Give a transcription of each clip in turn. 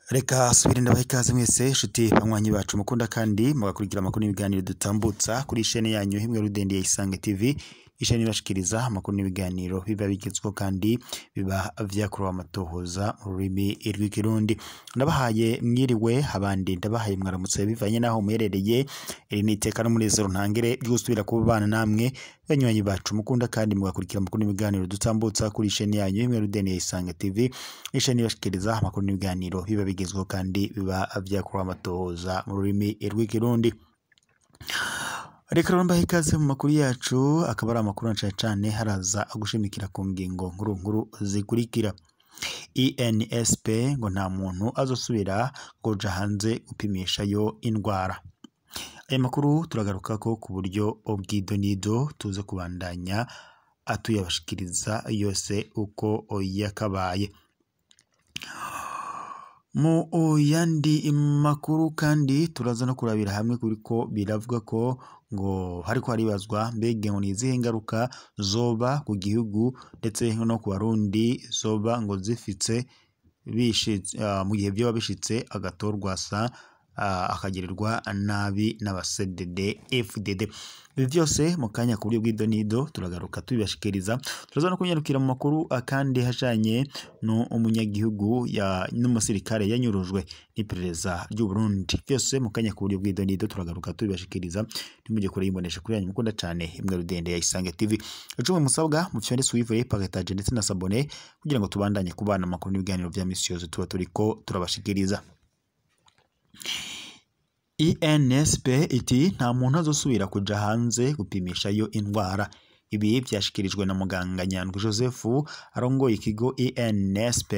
Reka subire ndabaha ikaze mwese nshuti banywanyi bacu mukunda kandi mugakurikira amakuru n'ibiganiro dutambutsa kuri ishene yanyu himwe rudende ya Isange TV, ishene ibashikiriza amakuru n'ibiganiro biba bigezweho kandi biba vyakorewe amatohoza mu rurimi rw'ikirundi. Ndabahaye mwiriwe, abandi ndabahaye mwaramutse bivanye naho muherereye. Iri ni iteka n'umunezero ntangere ryo gusubira kubana namwe banywanyi bacu mukunda kandi mugakurikira amakuru n'ibiganiro dutambutsa kuri ishene yanyu himwe rudende ya Isange TV, ishene ibashikiriza amakuru n'ibiganiro biba bigezweho kandi biba vyakorewe amatohoza mu rurimi rw'ikirundi. Reka rero mbahe ikaze mu makuru yacu, akaba ari amakuru na cane cane haraza gushimikira ku ngingo nkuru nkuru zikurikira. INSP ngo nta muntu azosubira kuja hanze gupimishayo indwara. Aya makuru turagaruka ko ku buryo bw'idonido tuze kubandanya atuyabashikiriza yose uko yakabaye. Mu yandi makuru kandi turaza no kurabira hamwe kuriko biravuga ko ngo hariko haribazwa mbega ngo ni izihe ngaruka zoba ku gihugu ndetse no ku Barundi zoba ngo zifitse bishitse mu gihe vyoba bishitse agatorwasa akagirirwa nabi n'aba CDD FDD. Ibi vyose mu kanya ku buryo bw'idonido turagaruka tubibashikiriza. Turaza no kunyarukira mu makuru kandi hajanye n'umunyagihugu n'umusirikare yanyurujwe n'iperereza ry'u Burundi. Vyose mu kanya ku buryo bw'idonido turagaruka tubibashikiriza. Ntimujye kure y'imbonesha kuri yanyu mukunda cane imwe rudende ya Isange TV. Icumwe musabwa mufyonde suivre, partage ndetse na s'abonner kugira ngo tubandanye kubana amakuru n'ibiganiro vya misi yose tuba turiko turabashikiriza. INSP iti nta muntu azosubira kuja hanze gupimishayo indwara. Ibi vyashikirijwe na muganga Nyandwi Joseph arongoye ikigo INSP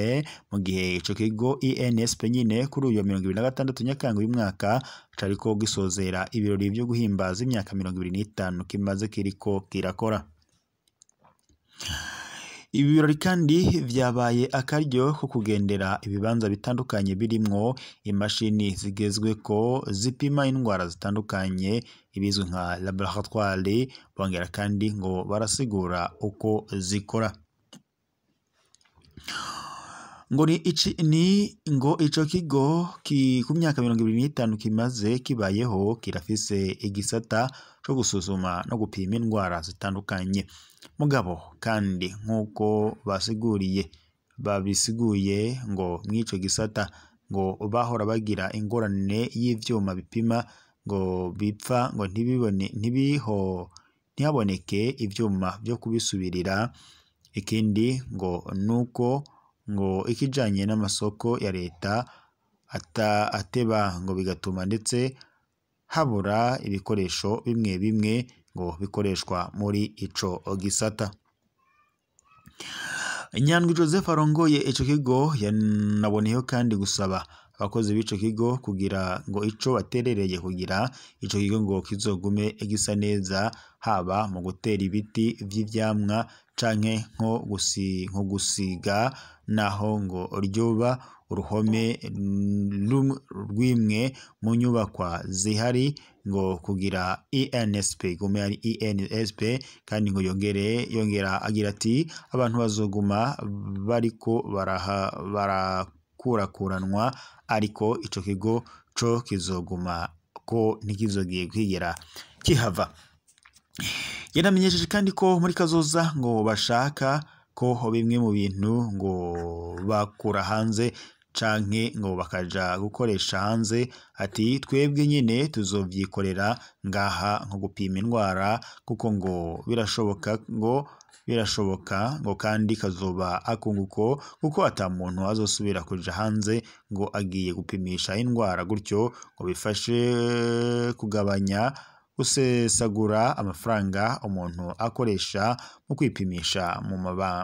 mu gihe ico kigo INSP nyine kuri uyu 2026 Nyakanga uyu mwaka cariko gisozera ibirori vyo guhimbaza imyaka 25 kimaze kiriko kirakora. Ibi birori kandi vyabaye akaryo ko kugendera ibibanza bitandukanye birimwo imashini zigezweko zipima indwara zitandukanye ibizwi nka laboratoire, bongera kandi ngo barasigura uko zikora. Ngo ni ici ni ngo ico kigo ku myaka 25 kimaze kibayeho kirafise igisata co gusuzuma no gupima indwara zitandukanye. Mugabo kandi nkuko basiguriye babisiguye ngo mwico gisata ngo bahora bagira ingorane y'ivyuma bipima ngo bipfa ngo ntibibone ntibiho ntihaboneke ivyuma vyo kubisubirira. Ikindi ngo nuko ngo ikijanye n'amasoko ya leta ateba ngo bigatuma ndetse habura ibikoresho bimwe bimwe ngo bikoreshwa muri ico gisata. Nyandwi Joseph arongoye ico kigo yanaboneyeho kandi gusaba abakozi b'ico kigo kugira ngo ico baterereye kugira ico kigo ngo kizogume gisa neza, haba mu gutera ibiti vy'ivyamwa canke nko gusiga naho ngo ryoba uruhome rw'imwe mu nyubakwa zihari ngo kugira INSP igume ari INSP. Kandi ngo yongera agira ati abantu bazoguma bariko barakurakuranwa ariko ico kigo co kizoguma ko ntikizogiye kwigera kihava. Yanamenyesheje kandi ko muri kazoza ngo bashaka ko bimwe mu bintu ngo bakura hanze canke ngo bakaja gukoresha hanze, ati twebwe nyine tuzovyikorera ngaha nko gupima indwara kuko ngo birashoboka ngo kandi kazoba akunguko kuko ata muntu azosubira kuja hanze ngo agiye gupimisha indwara, gutyo ngo bifashe kugabanya gusesagura amafaranga umuntu akoresha mu kwipimisha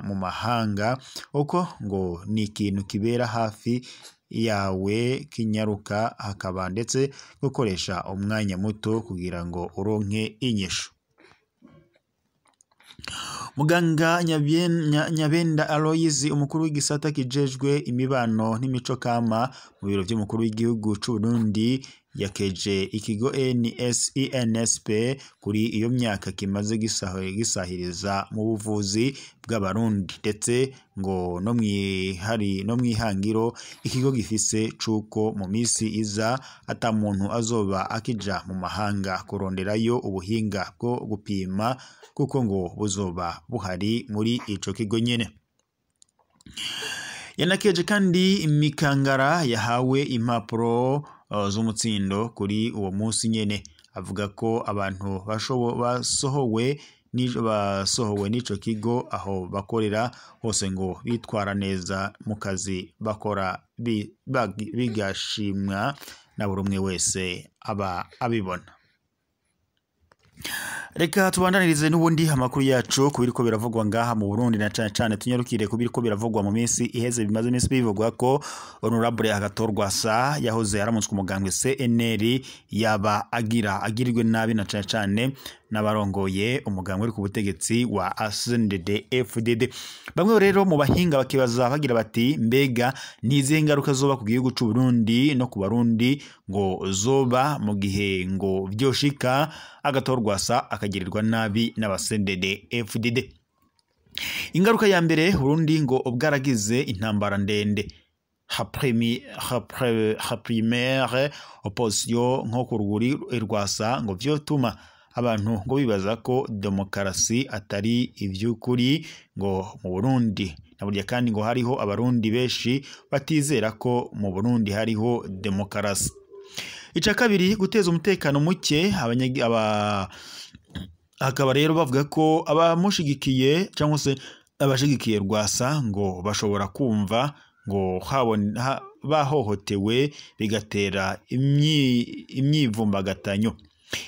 mu mahanga, uko ngo ni ikintu kibera hafi yawe kinyaruka hakaba ndetse gukoresha umwanya muto kugira ngo uronke inyishu. Muganga Nyabenda Aloyizi umukuru w'igisata kijejwe imibano n'imico kama mu biro vy'umukuru w'igihugu c'u Burundi yakeje ikigo INSP kuri iyo myaka kimaze gisahiriza mu buvuzi bw'abarundi, ndetse ngo no mwihangiro ikigo gifise cuko mu misi iza ata muntu azoba akija mu mahanga kuronderayo ubuhinga bwo gupima, kuko ngo buzoba buhari muri ico kigo nyene. Yanakeje kandi imikangara yahawe impapuro z'umutsindo kuri uwo munsi nyene, avuga ko abantu basohowe n'ico kigo aho bakorera hose ngo bitwara neza mu kazi bakora, bigashimwa na buri umwe wese aba abibona. Reka tubandanirize n'ubundi amakuru yacu kubiriko biravugwa ngaha mu Burundi, na cane cane tunyarukire kubiriko biravugwa mu minsi iheze. Bimaze iminsi bivugwa ko Honorable Agathon Rwasa yahoze aramutswe umugambwe CNL yaba agirirwe nabi na cane cane n'abarongoye umugambwe uri ku butegetsi wa CNDD-FDD. Bamwe rero mu bahinga bakibaza bagira bati mbega nizihe ngaruka zoba ku gihugu c'u Burundi no ku Barundi ngo zoba mu gihe ngo vyoshika Agathon Rwasa akagirirwa nabi n'aba CNDD-FDD. Ingaruka ya mbere, Burundi ngo bwaragize intambara ndende primaire opposition nko ku rwuri Rwasa, ngo vyotuma abantu ngo bibaza ko demokarasi atari ivy'ukuri ngo mu Burundi. Na burya kandi ngo hariho abarundi benshi batizera ko mu Burundi hariho demokarasi. Ica kabiri, guteza umutekano muke. Hakaba rero bavuga ko abamushigikiye cyangwa se abashigikiye Rwasa ngo bashobora kumva ngo bahohotewe, bigatera imyivumbagatanyo,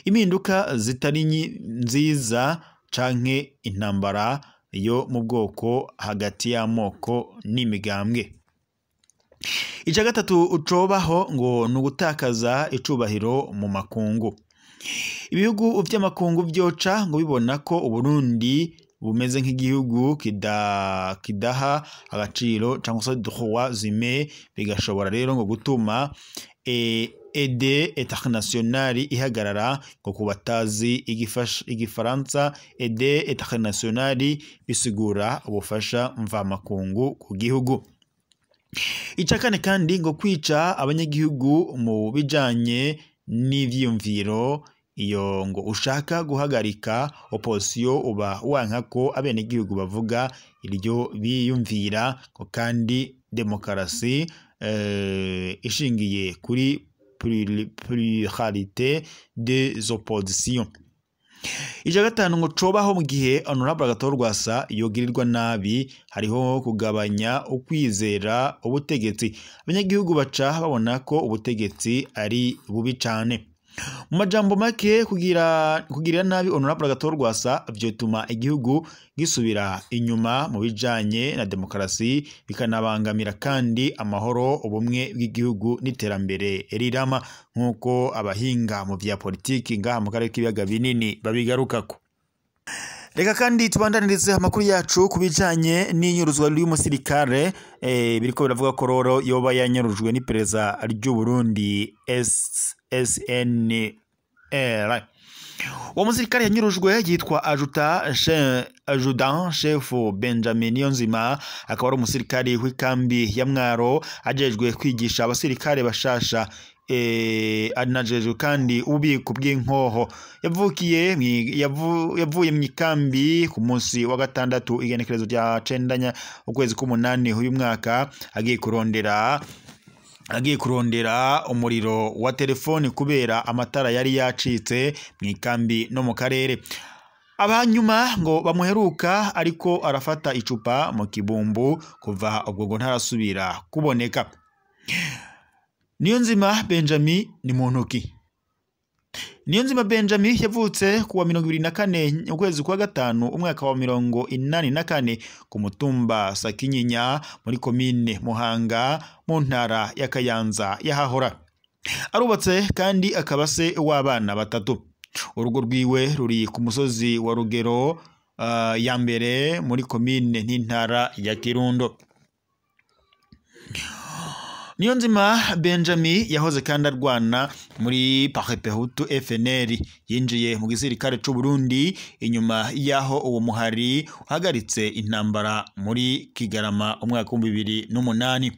impinduka zitari nziza canke intambara yo mu bwoko hagati y'amoko n'imigambwe. Ica gatatu ucobaho ngo ni ugutakaza icubahiro mu makungu. Ibihugu vy'amakungu vyoca ngo bibona ko Uburundi bumeze nk'igihugu kidaha agaciro cyangwa se droits humains, bigashobora rero ngo gutuma aide internationale ihagarara. Ngo ku batazi igifaransa, aide internationale bisigura ubufasha mvamakungu ku gihugu. Ica kane kandi ngo kwica abanyagihugu mu bijanye n'ivyiyumviro. Iyo ngo ushaka guhagarika opposition uba wanka ko abenegihugu bavuga iryo biyumvira, ko kandi demokarasi ishingiye kuri pluralité des oppositions. Ica gatanu ngo cobaho mu gihe Honorable Agathon Rwasa yogirirwa nabi, hariho kugabanya ukwizera ubutegetsi. Abanyagihugu baca babona ko ubutegetsi ari bubi cane. Mu majambo make, kugirira nabi Honorable Agathon Rwasa vyotuma igihugu gisubira inyuma mu bijanye na demokarasi, bikanabangamira kandi amahoro, ubumwe bw'igihugu n'iterambere rirama, nk'uko abahinga mu vya politiki ngaha mu karere k'ibiyaga binini babigarukako. Reka kandi tubandanirize amakuru yacu ku bijanye n'inyuruzwa ry'umusirikare, biriko biravuga ko roro yoba yanyurujwe n'iperereza ry'u Burundi SNR. Uwo musirikare yanyurujwe yitwa Adjudant Chef Benjamin Niyonzima, akaba ari umusirikare w'ikambi ya Mwaro ajejwe kwigisha abasirikare bashasha, anajejwe kandi ububiko bw'inkoho. Yavuye mu ikambi ku munsi wa gatandatu igenekerezo rya 9 ukwezi k'umunani uyu mwaka, agiye kurondera umuriro wa telefoni kubera amatara yari yacitse mu ikambi no mu karere. Abanyuma ngo bamuheruka ariko arafata icupa mu kibumbu, kuva ubwo ngo ntarasubira kuboneka. Niyonzima Benjamin ni muntu ki? Niyonzima Benjamin yavutse kuwa 24 ukwezi kwa gatanu umwaka wa 84 ku mutumba Sakinyinya muri komine Muhanga mu ntara ya Kayanza yahahora. Arubatse kandi akaba se w'abana batatu. Urugo rwiwe ruri ku musozi wa Rugero ya mbere muri komine n'intara ya Kirundo. Niyonzima Benjamin yahoze kandi arwana muri Parpehutu FNL, yinjiye mu gisirikare c'u Burundi inyuma yaho uwo muhari uhagaritse intambara muri Kigarama umwaka wa 2008.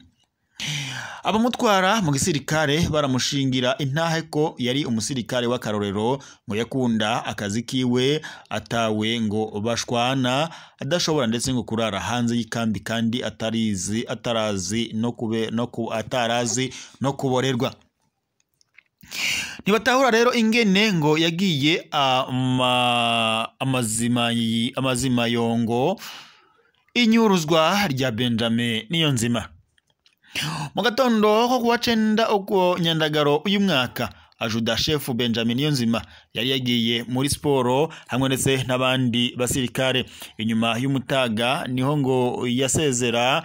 Abamutwara mu gisirikare baramushingira intahe ko yari umusirikare w'akarorero, ngo yakunda akazi kiwe, atawe ngo bashwana, adashobora ndetse ngo kurara hanze y'ikambi kandi atarizi atarazi no kube no ku atarazi no kuborerwa. Ntibatahura rero ingene ngo yagiye amazima yongo inyuruzwa rya Benjamin Niyonzima. Mu gatondo ko kuwa 9 uko Nyandagaro uyu mwaka, ajuda shefu Benjamin Niyonzima yari yagiye muri siporo hamwe ndetse n'abandi basirikare. Inyuma y'umutaga niho ngo yasezera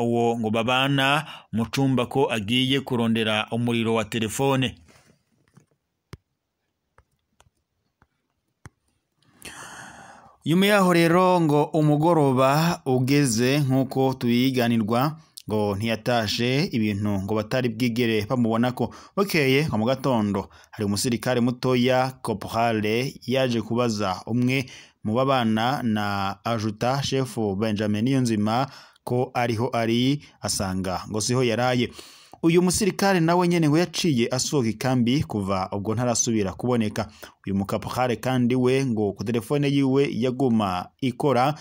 uwo ngo babana mu cumba ko agiye kurondera umuriro wa telefone. Nyuma yaho rero ngo umugoroba ugeze nk'uko tubiganirwa, ngo ntiyatashe ibintu ngo batari bwigere bamubona ko. Bukeye ngo mu gatondo hari umusirikare mutoya Corporale yaje kubaza umwe mu babana na ajuta shefu Benjamin Niyonzima ko ariho ari, asanga ngo siho yaraye. Uyu musirikare nawe nyene ngo yaciye asohoka ikambi, kuva ubwo ntarasubira kuboneka. Uyu mukaporale kandi we ngo ku telefone yiwe yaguma ikora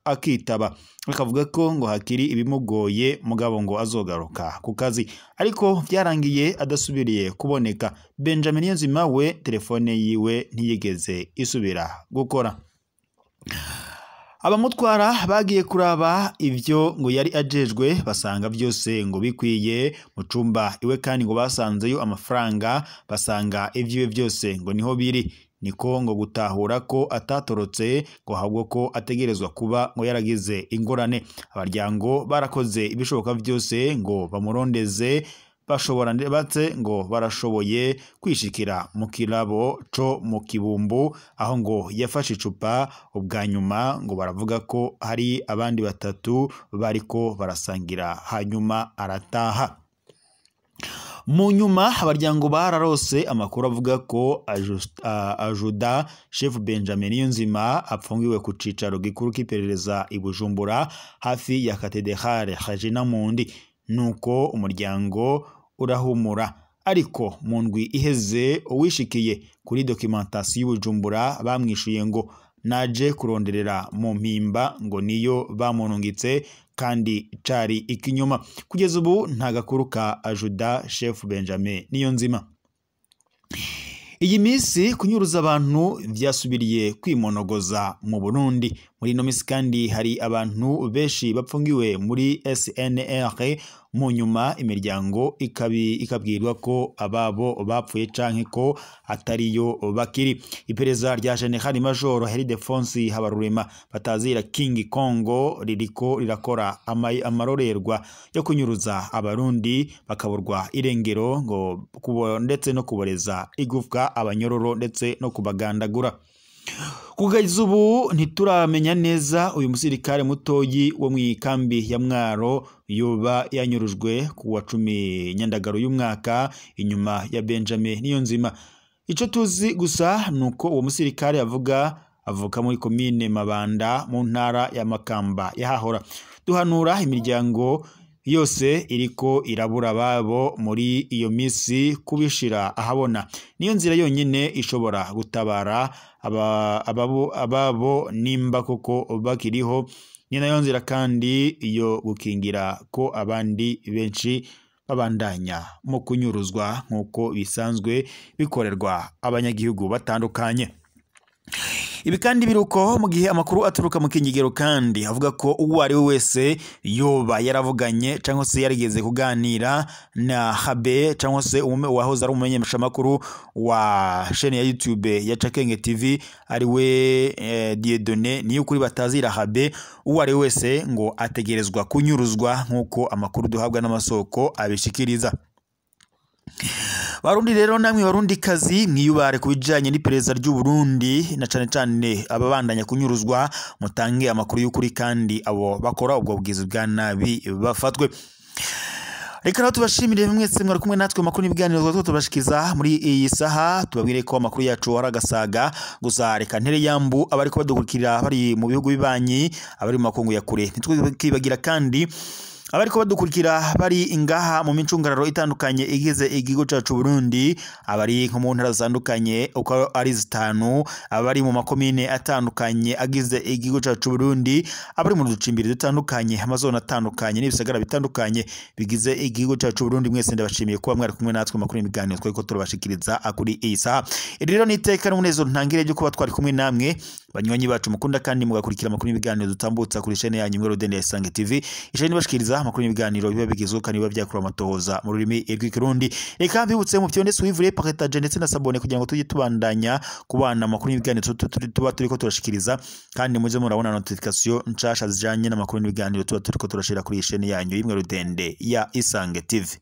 akitaba, akavuga ko ngo hakiri ibimugoye mugabo ngo azogaruka ku kazi, ariko byarangiye adasubiriye kuboneka. Benjamin Niyonzima we telefone yiwe ntiyigeze isubira gukora. Abamutwara bagiye kuraba ivyo ngo yari ajejwe, basanga byose ngo bikwiye mu cumba iwe, kandi ngo basanzeyo amafaranga, basanga ivyiwe byose ngo niho biri. Niko ngo gutahura ko atatorotse, ngo ahubwo ko ategerezwa kuba ngo yaragize ingorane. Abaryango barakoze ibishoboka byose ngo bamurondeze, bashobora batse ngo barashoboye kwishikira mu kirabo co mu Kibumbu, aho ngo yafashe icupa ubwa nyuma. Ngo baravuga ko hari abandi batatu bariko barasangira, hanyuma arataha. Mu nyuma abaryango bararose amakuru avuga ko ajuda Chef Benjamin Niyonzima apfungiwe ku cicaro gikuru k'iperereza i Bujumbura hafi ya Katedrale Regina Mundi. Nuko umuryango urahumura, ariko mu ndwi iheze uwishikiye kuri documentation y'Ubujumbura bamwishuye ngo naje kuronderera mu mpimba, ngo niyo bamunungitse kandi cari ikinyoma. Kugeza ubu nta gakuru ka ajuda Chef Benjamin Niyonzima. Iyi misi kunyuruza abantu vyasubiriye kwimonogoza mu Burundi. Muri ino misi kandi hari abantu benshi bapfungiwe muri SNR, mu nyuma imiryango ikabwirwa ko ababo bapfuye canke ko atariyo bakiri. Iperereza rya General Major Ildephonse Habarurema batazira King Kongo ririko rirakora amarorerwa yo kunyuruza abarundi bakaburwa irengero, ngo ndetse no kuboreza igufwa abanyororo ndetse no kubagandagura. Kugeza ubu ntituramenya neza uyu musirikare mutoyi wo mu ikambi ya Mwaro yoba yanyurujwe ku wa 10 Nyandagaro y'umwaka inyuma ya Benjamin Niyonzima. Ico tuzi gusa nuko uwo musirikare avuka muri komine Mabanda mu ntara ya Makamba yahahora. Duhanura imiryango yose iriko irabura babo muri iyo misi kubishira ahabona. Niyo nzira yonyine ishobora gutabara ababo nimba koko bakiriho. Ni nayo nzira kandi iyo gukingira ko abandi benshi babandanya mu kunyuruzwa nkuko bisanzwe bikorerwa abanyagihugu batandukanye. Ibi kandi biruko mu gihe amakuru aturuka mu Kinyigero kandi avuga ko uwo ari we wese yoba yaravuganye cyangwa se yarigeze kuganira na Habe cyangwa se uwahoze ari umumenyeshamakuru wa chaîne ya YouTube ya Cakenge TV ari we Dieudonné Niyukuri batazira Habe, uwo ari wese ngo ategerezwa kunyuruzwa nkuko amakuru duhabwa n'amasoko abishikiriza. Barundi rero namwe barundi kazi mwiyubare kubijanye n'iperereza ry'u Burundi na cane cane ababandanya kunyuruzwa, mutange amakuru y'ukuri kandi abo bakora ubwo bwizi bwa nabi bafatwe. Reka naho tubashimire mwese mwari kumwe natwe makuru n'ibiganiro twari tubashikiza muri iyi saha. Tubabwire ko amakuru yacu ari agasaga gusa. Reka ntere yambu abari badukurikira bari mu bihugu bibanyi, abari mu makungu ya kure. Ntitwibagira kandi abari badukurikira bari ingaha mu micungararo itandukanye igize igihugu cacu Burundi, abari nko mu ntara zitandukanye uko ari zitanu, abari mu makomine atandukanye agize igihugu cacu Burundi, abari mu ducimbiri dutandukanye, amazone atandukanye n'ibisagara bitandukanye bigize igihugu cacu Burundi. Mwese ndabashimiye kuba mwari kumwe natwe makuru n'ibiganiro twariko turabashikiriza kuri iyi saha. Iri rero ni iteka n'umunezero ntangire ryo kuba twari kumwe namwe, banywanyi bacu mukunda kandi mugakurikira amakuru n'ibiganiro dutambutsa kuri chaîne yanyu Imwe Rudende ya Isange TV, ishene ibashikiriza amakuru n'ibiganiro biba bigezweho kandi biba byakura amatohoza mu rurimi rw'Ikirundi. Reka mbibutse mu fyonde suivre, partage ndetse na s'abonner kugira ngo tujye tubandanya kubana amakuru n'ibiganiro tuba turiko turashikiriza, kandi muze murabona notification nshasha zijanye n'amakuru n'ibiganiro tuba turiko turashira kuri chaîne yanyu Imwe Rudende ya Isange TV.